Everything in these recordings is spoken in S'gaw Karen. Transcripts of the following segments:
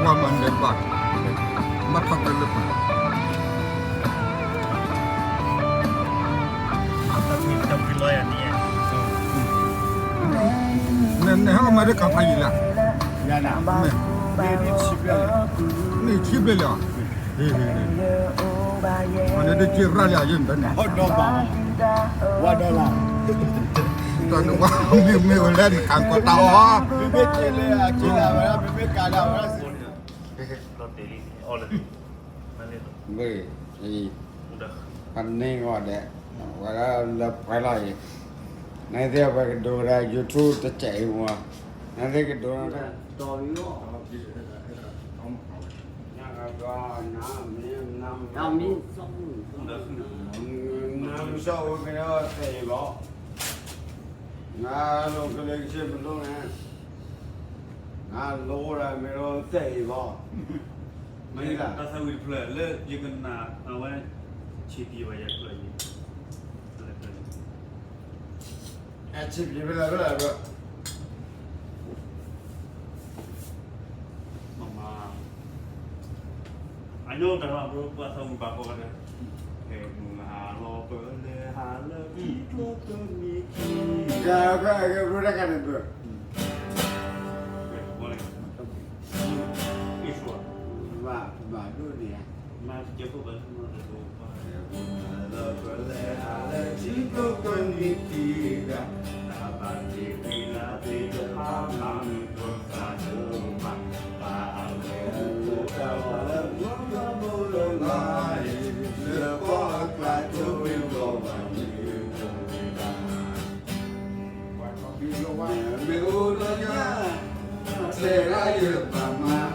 ပှၤမၤနၢၤဘၣ်, ဘၣ်ထီၣ်တၢ်လၢပှၤ, နဟဲအီၣ်မးလၢကဖးယံာ်လၢ, န့ၣ်ဆံဘျဲၣ်လီၤ, နဒ်က့ၤရၣ်လၢအယိၣ်န့ၣ်, တၢ်နဝၤမ့ၢ်မ့ၢ်ဝဲလၢနကၤကီတၢ်အီၣ်, မ့ၢ်အံၤ, ပန့ၢ်ဂီၢ်ဒဲး, ဝဲဒၣ်လၢပှဲၤလီၤအံၤ, နသ့ၣ်ပှၤကဒိးဝဲဒၣ် YouTube တစဲးအံၤမး, နသ့ၣ်ကဒိး နမ့ၢ်စီၣ်ဝဲမ့ၢ်ဒီးသဲအံၤဘၣ်, နလိၤကလၢကဆ့မလိန့ၣ်, နလိၤဒၣ်မ့ၢ်ဒီးသဲအံၤဘၣ်, မ့ၢ်တၢ်သးဝံၣ်တဖျၢၣ်လၢယကနၣ်အဝဲ, ဆံးပံၤဝဲယၤဖျၢၣ်အံၤ, ဖျၢၣ် ဆံးပံၤဖဲလဲၣ်ဖဲလဲၣ်, မမါ, အညိတၢ်ဘၣ်ဘျိပှၤသးဝံၣ်ဘၣ်ဃီဒီး, ဟဲမုၢ်ဟါလီၤပၢၤလဲၤဟါလၢခံကျိတနံၤခံ, တၢ်ဖဲအဂ့ၢ်ဘျိတၢ်ခါန့ၣ်ဘၣ်, ဘၣ်ဒိၣ်န့ၣ်ဧါ, မၤတကဲဖိဘၣ်, လၢပလဲၤဟးလၢထံကျိကနံၤခံဂၤ, တၢ်ဘၣ်တ့ၢ်ဝံၤလၢသ့ၣ်တဖၣ်မၤမုာ်ဒီးသးဒိၣ်မး, ဘၣ်အဝဲအိၣ်တၢ်လီၢ်လၢမူကဘိလၢ်လၢ်အံၤ, လၢပှၤအကျါထိၣ်ဝံၤဘျီဝဲမုာ်ဒိၣ်ဝံၤဘၣ် မ့ၢ်အိၣ်ဒီးယၤ, ဆဲးဒၣ်ယဘၣ်မး,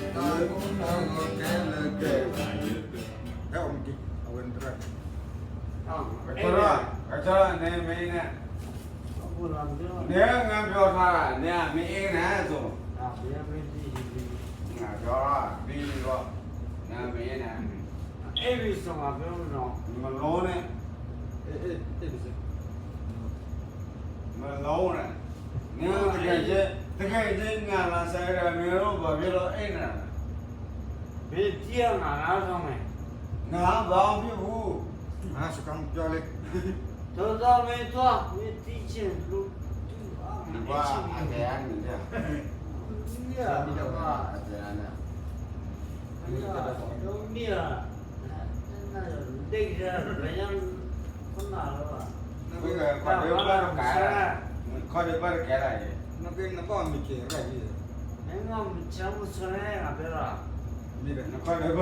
တၢ်ကိၢ်တၢ်ဂီၤခဲလၢာ်ကဲဘၣ်ယၤ, ဟဲအီၣ်မ့ၢ်က့ၤ အဝဲန့ၣ်တရၣ်, ကၠီ, ကၠီန့ၣ်မ့ၢ်န့ၣ်, န့ၣ်ငါပြောထားတာ, န့ၣ်မ့ၢ်အ့ၣ်န့ၣ်သိး, ငါပြောတာ, မ့ၢ်လီၤ, န့ၣ်မ့ၢ်န့ၣ်, မ့ၢ်လီၤန့ၣ်, မ့ၢ်လီၤန့ၣ်, န့ၣ်တကယ်, တကယ်, နၤလၢဆဲးဒၣ်မ့ၢ်လီၤ ပှၤမ့ၢ်လီၤအ့ၣ်န့ၣ်, မ့ၢ်တံၢ်အီၤနၤလၢထီၣ်မဲာ်, နဘၣ်အီၣ်ဖံၣ်ပူၤ, စကပြောလေ, သိးသိးမ့ၢ်တွၢ်, မ့ၢ်တံၢ်ဆ့ၣ်လူၤ, နဘၣ်အတဲအါန့ၣ်, မ့ၢ်တဘၣ်အတဲအါန့ၣ်, မ့ၢ်အါ, ဒ်လဲၣ်, နဘၣ်တကဲ, ခီဒံးဘၣ်တကဲလၢ်, နဘၣ်မ့ၢ်ကဲလၢ်, နခီဒံးဘၣ်တကဲလၢ်, နဘၣ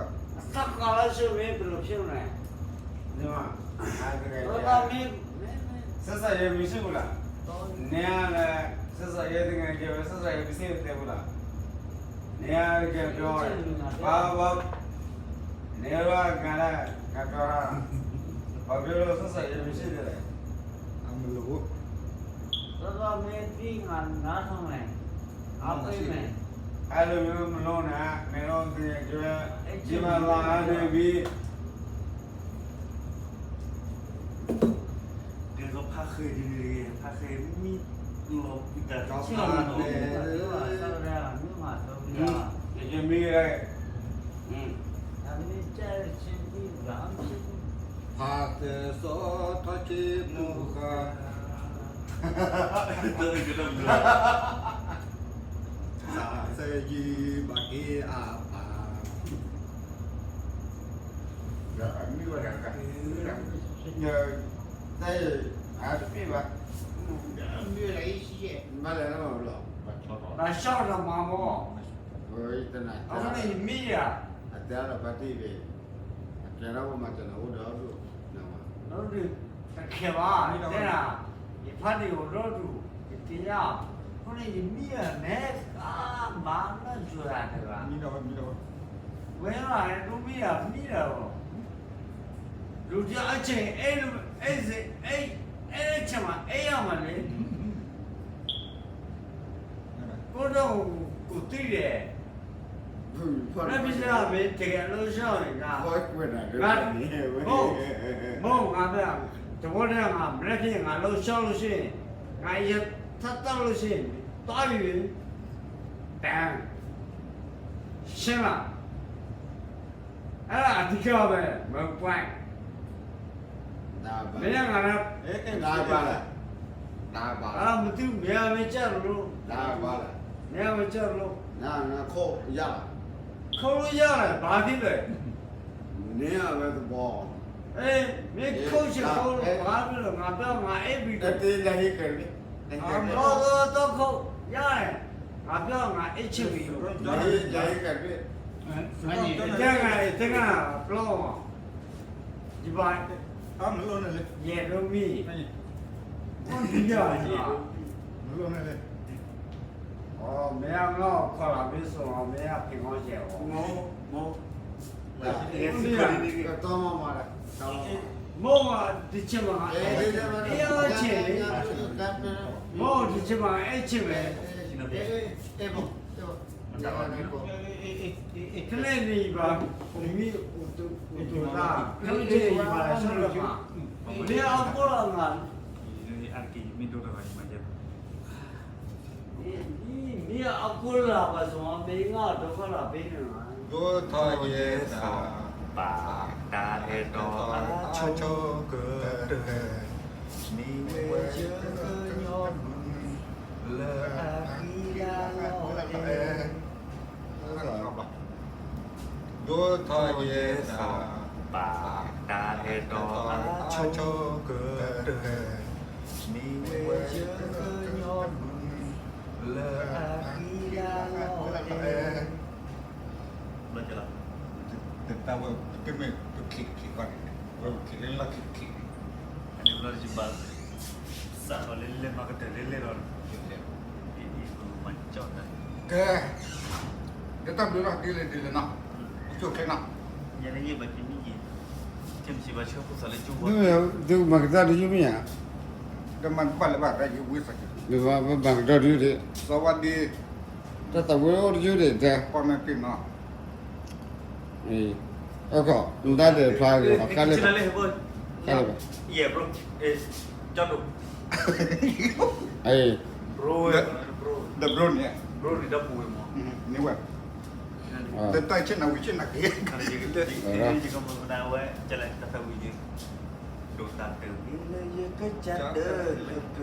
်, အသးကီလၢဆိမ့ၢ်ပလိာ်ဖျိန့ၣ်, မ့ၢ်, ဆက်ဆံရေးမရှိဘူးလား, နၤလၢ, ဆက်ဆံရေးတကယ်, ဆက်ဆံရေးမရှိဘူးလား, နၤတကယ်ပြော, ဘာ, ဘာ, နၤကလၢ, ငါပြောတာ, ဘာဖြစ်လို့ဆက်ဆံရေးမရှိသေးလဲ, အမလို့, ဘာဖြစ်လို့မင်းသိငါနားထောင်လဲ, အားပေးမယ်, အဲ့လိုမျိုးမလုပ်နဲ့, မင်းတို့တကယ်ကြွယ်, ဒီမှာလာနေပြီ. ကဲကဖးဃဲဒ်န့ၣ်, ဖးဃဲမံလီၤပူၤတၢ်တကဲလီၤ, မ့ၢ်မၤသီ, ယမံလၢ, ဖးဃဲစီထီၣ်က့ၤမူဃါ, သးစဲယံၤဘၣ်က့ၤအပၢ်. တၢ်အံၤ, အတပ့ၢ်ဘၣ်, ဘၣ်လၢနမၤဘျီ, ဘၣ်ဆၣ်ဒီးမၤဘီ, အဃိန့ၣ်ယမံယၤ, အတဲဒီးဖါတံၢ်ဘၣ်, အတဲဒီးပမၤတနၤအိၣ်ဒီးဒိၣ်, တခဲဘၣ်, တဲဒၣ်, ယဖါတံၢ်အိၣ်ဒီဒူၣ်, ယတဲယၤ, အဃိန့ၣ်ယမံယၤနဲ, အါမးလၢယွၤတဂၤ, ဝဲဒၣ်ဒိမံယၤမံဒီး, လူတယောက်အချိန်, အဲ, အဲ, အဲ, အဲ, အဲ, အဲ, အဲ, အဲ, အဲ, အဲ, အဲ, အဲ, ကိၣ်ဒီးကိၣ်သံဒဲး, ဘၣ်မ့ၢ်စ့ၢ်ကီးမ့ၢ်တကဲလၢဆၢန့ၣ်, ဘၣ်, ဘၣ်, ဘၣ်, တဝီတဂၤ, မ့ၢ်ဖဲငါလၢဆၢလၢဆ့, ငါယဲ他到了些，到了，当，行了。哎，你看呗，没关。没有啊，那，哎，哎，哪儿办了？哪儿办了？啊，没有，没有，没这路。哪儿办了？没有，没这路。那，那扣押了。扣押了，八天了。 နမ့ၢ်အဝဲသဘီ, အဲ, မ့ၢ်ခိၣ်ဆ့ခိၣ်လၢပှၤလၢ ငါပျီငါအဲၣ်ဘံၣ်, အဘျီသီခိၣ်ယါ, ငါပျီငါအဲၣ်ဆ့ဘံၣ်, တဲငါ, တဲငါပျီ, ယဘၣ်, ယဲၢ်ဒိမံ, အိၣ်ဒံးယၤ, မ့ၢ်အငီၢ်ခီလာ်မ့ၢ်စိၤ, မ့ၢ်အဖံးငီၢ်ယဲၢ်အီၤ, မိၢ်, မိၢ်, မိၢ်, တဆ့မး, အဲၣ်ဆ့, မိၢ်တဆ့မး အဲၣ်ဆ့ဝဲ, တလဲၤန့ၣ်ယဘၣ်, မ့ၢ်အိၣ်တအိၣ်တၢ်, တလဲၤယဘၣ်လၢဆီလၢမး, မ့ၢ်အကိၢ်လီၤမး, မ့ၢ်အကိၢ်လီၤဘၣ်ဆိ, မ့ၢ်အကိၢ်လီၤဘၣ်ဆိ, မ့ၢ်ငါဒီးကီၢ်လီၤဘၣ်န့ၣ်, ဒိၣ်ထီၣ်ယဲၢ်သး, ပာ်တၢ်အဲၣ်တီအဆိကတၢၢ်, မ့ၢ်ဝဲယကညီဘျုးနံၤ, လၢအဃံလၤလီၤအဲၣ်, ဒိၣ်ထီၣ်ယဲၢ်သး, ပာ်တၢ်အဲၣ်တီအဆိကတၢၢ်, မ့ၢ်ဝဲယကညီဘျုးနံၤ, လၢအဃံလၤလီၤအဲၣ်, ဘျီကလီၤ, တတၢ်ဝဲ, ပမ့ၢ်ပချံးတချံးဘၣ်န့ၣ်, ဝဲပချံးလၢလီၢ်ခံတချံးန့ၣ်, အန့ၣ်ဘျီတယဘၣ်, စးထီၣ်လၢလဲၤမၤကတၢၢ်လၢလဲၤဒီး, ကဲ, ဒ်တၢ်ဘျုးလီၤ ဒ်လဲၣ်ဒ်လဲၣ်နီၤ, အိၣ်ဆူၣ်အိၣ်ချ့နီၤ, သုမၤကတၢၢ်တယုၢ်မ့ၢ်ဧါ, ဒီးမၤကဘၣ်လၢၤဘၣ် တၢ်ယုၢ်ဝံသးစူၤ, မၤကတၢၢ်တယုၢ်ဒံး, သဝီဒံး, တၢ်သးဝံအိၣ်တယုၢ်ဒံးတဲ, ပှၤမ့ၢ်ပ့ၤနီၤ, အကီၢ် နတၢ်ဒဲးဖျါဂ့ၤဘၣ်, ဃါလၢဘၣ်, ဃါလၢဘၣ်, ဒီးဘျိန့ၣ်, န့ၢ်ဝဲ, တၢ်ဆ့ၣ်နီၤဝံၤဆ့ၣ်နီၤက့ၤ, ဒိၣ်တၢ်တဂ့ၤလၢယကစၢ်တၢ်လၢက